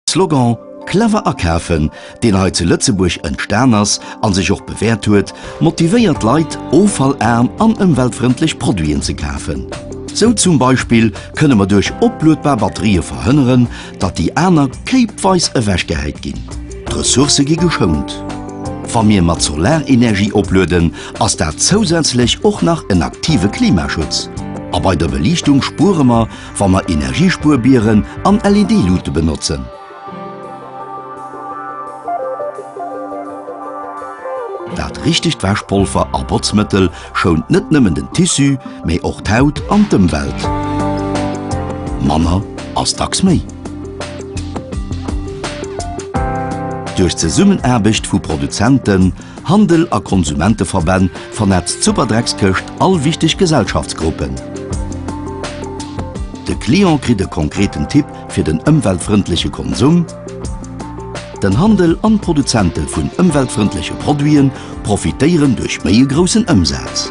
Slogan Clever akafen, deen hei zu Lëtzebuerg entstan ass a sech och bewäert huet, motivéiert d'Leit, offallarm an ëmweltfrëndlech Produiten ze kafen. Sou zum Beispill kënne mer duerch opluedbar Batterië verhënneren, datt déi aner kéipweis ewechgehäit ginn. D'Ressourcë gi geschount. Wa mir mat Solarenergie oplueden, ass dat zousätzlech och nach en aktive Klimaschutz. A bei der Beliichtung spuere mer, Wa mer Energiespuerbieren an LED-Luute benotzen. Dat richtegt Wäschpolver a Botzmëttel schount net nëmmen den Tissu, mee och d'Haut an d'Ëmwelt. Manner ass dacks méi. Duerch d'Zesummenaarbecht vu Produzenten, Handel a Konsumenteverbänn vernetzt d'Superdreckskëscht all wichteg Gesellschaftsgruppen. De Client kritt e konkreten Tipp fir den ëmweltfrëndleche Konsum, den Handel an d'Produzente vun ëmweltfrëndleche Produite profitéieren duerch méi e groussen Ëmsaz.